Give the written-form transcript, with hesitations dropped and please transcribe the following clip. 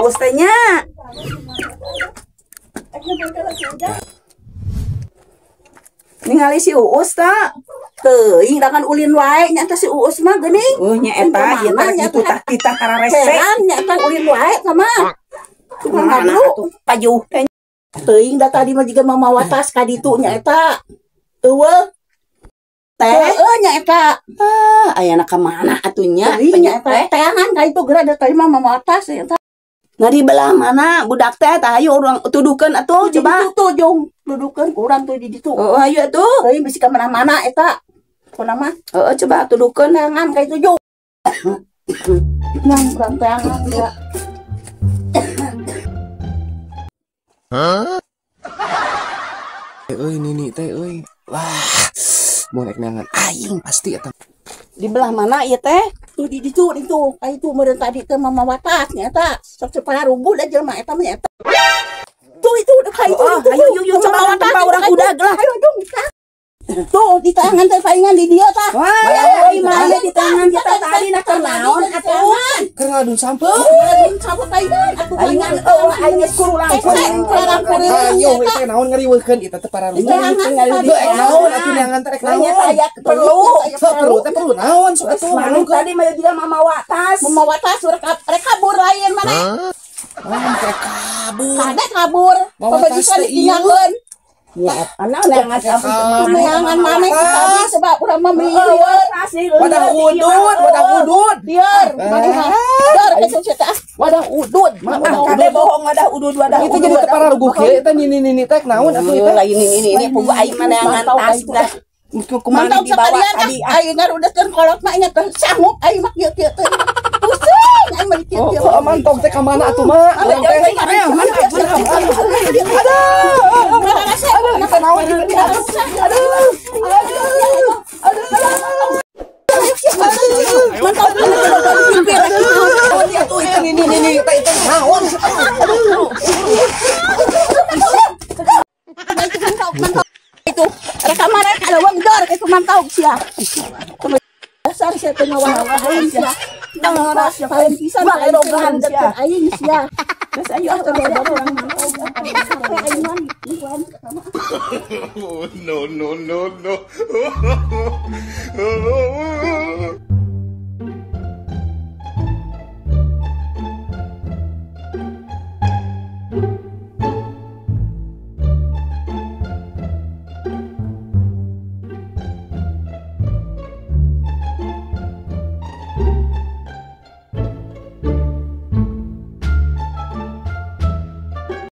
Uus teh nya. Ningali si Uus ta. Teuing da kan ulin wae nya teh si Uus mah geuning. Oh nya eta ieu teh kitu tah kita kararese. Heran nya eta ulin wae sama. Tukang ngadu pajuh teh. Teuing da tadi mah jiga mamawa tas ka ditu nya eta. Eueuh. Teh heueuh nya eta. Ah, ayana ka mana atuh nya? Nya eta teangan ka itu geura da tadi mah mamawa tas eta. Ngari belah mana budak teh tah ayo urang tuduhkeun atuh coba. Tuh jung dudukeun ku urang tuh di ditu. Oh ayo atuh. Teuing bisi ka mana-mana eta. Kuna mah. Heeh coba tuduhkeun teangan ka itu jung. Nang urang teangan ya. Hah? Euy nini teh euy. Wah, mau naik neangan aing pasti eta. Di belah mana ieu teh? Tuh di ditu ditu. Ka itu meureun tadi teh mamawa tas nya eta. Sok ceparuguh da jelema eta mah eta. Tuh itu ka itu. Ayo yuk yuk coba urang urang udag lah. Ayo jung. Tuh di tangan teh paingan di dieu tah. Wah, euy mah di tangan kita tadi na keur naon atuh? Keur ngadun sampeu. Ngadun sampeu paingan atuh paingan eueuh aing geus kurulang. Ayo teh naon ngariweuhkeun eta teh pararuguh. Heuh naon atuh neangan teh rek naon? Aya perlu. Perlu teh perlu naon sok atuh. Manuk tadi mah juga mamawa tas. Mamawa tas rek kabur lain mana? Oh, rek kabur. Kada kabur. Pamajikan ditinggalkeun. Anak neangan sampeu neangan maneh tadi sebab urang mah mieu. Wadah udud, wadah udud. Biar maneh mah. Dar ka sia teh. Wadah udud. Kade bohong wadah udud wadah. Itu jadi teh pararuguh kieu eta nini-nini teh naon atuh eta. Lain ini puguh aing mah neangan tas teh. Kumaha dibawa tadi aing ngarudetkeun kolot mah nya teh sanggup aing mah kieu-kieu teh. Pusing aing mah kieu-kieu. Oh, mantong teh ka mana atuh mah? Urang teh. Ayo, mantap. Aduh. Itu rekaman ada uang dor itu mantau sia. Dasar sia teh ngawahan sia. Nang sia paling pisan aing sia. Aing sia. Terus ayo atuh orang mantau. Aing mah. No no no no.